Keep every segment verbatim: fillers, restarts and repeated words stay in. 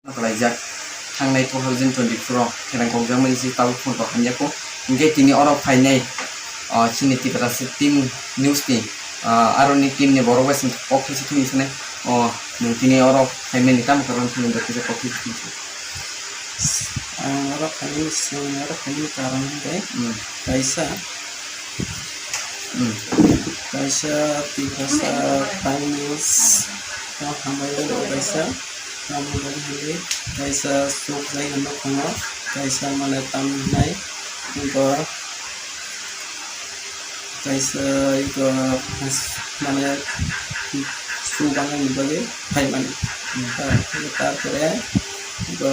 Kalaijak thangnai two thousand twenty-four o kherang kokjakmani se tabuk phone rok hamya kho. Hinkhe tini oro phainai, ah, chini Tiprasa team news ni, ah, aroni team ni borok bai se kok khe se thwngwi sanai. O, nwng tini oro phaimani tamo karon thwngwi kisa kok khe se thwngwi sanai. Ang oro phaimani, ang oro phaimani karon hinkhe, hmm, kaisa, hmm, kaisa Tiprasa Times no hambai rw kaisa, tamoni bagwi hinkhe kaisa chukjai hwnwi tongo, kaisa mane tam hinai, ego kaisa ego mane chubanani bagwi phaimani. Hmm. Tarpore ego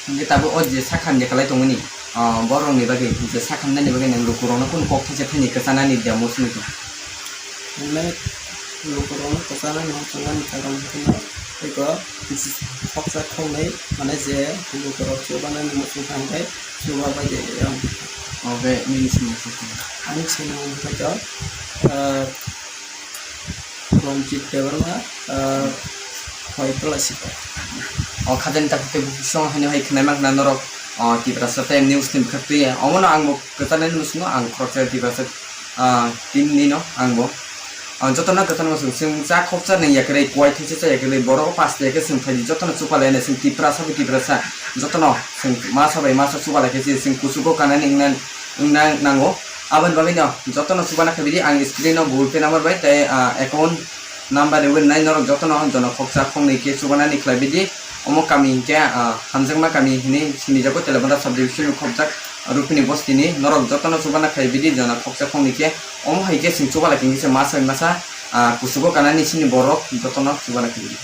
Hingke tabuk o je sakhan je kalai tongmani, ah, borokni bagwi je sakhan nani bagwi nang lukurokno kunu kok thaisa thani kwchanani demo simi tong? Hwnle lukurokno kwchanani hwnchukmani karon hwnkheno eko khoksa khoknwi mane je lukurok chubanani muchung kha hwnkhe chuba bai de ang. Oke, nini simi tong. Ani simi hwnkhe to, ah, Ronjit Debbarma, ah, hoi tola siko. O khajani takhuk tei buphusong haino hai khwnai mankha norok, o Tiprasa Time News ni bwkhak twi. Omono ang bo kwcharnai muchungo ang khoroksa Tiprasa, ah, team ni no ang bo. Ah, jotono kwcharma chwng, chwng cha khokcha nang yakarwi, kuai thaisa cha yakarwi, borok paste khe chwng phaidi jotono chupalai nai chwng Tiprasa bai Tiprasa jotono chwng masa bai masa chupalai khe chwng kuchugo kanani wngna, wngna nango. Aboni bagwi no jotono chubana khaibidi ang screen o Google Pay number bai tei, ah, account number rwwi nai norok jotono jono khoksa khoknwi khe chubanani khlaibidi. Omo kami hinkhe, ah, hamjakma kami hinwi sinijago Telebanda subdivision ni khobjak Rupini bostini norok jotono chubana khlaibidi jono khoksa khoknwi khe omo hai khe chwng chubalai khe masa bai masa, ah, kuchugo kanani sini borok jotono chubana khlaibidi.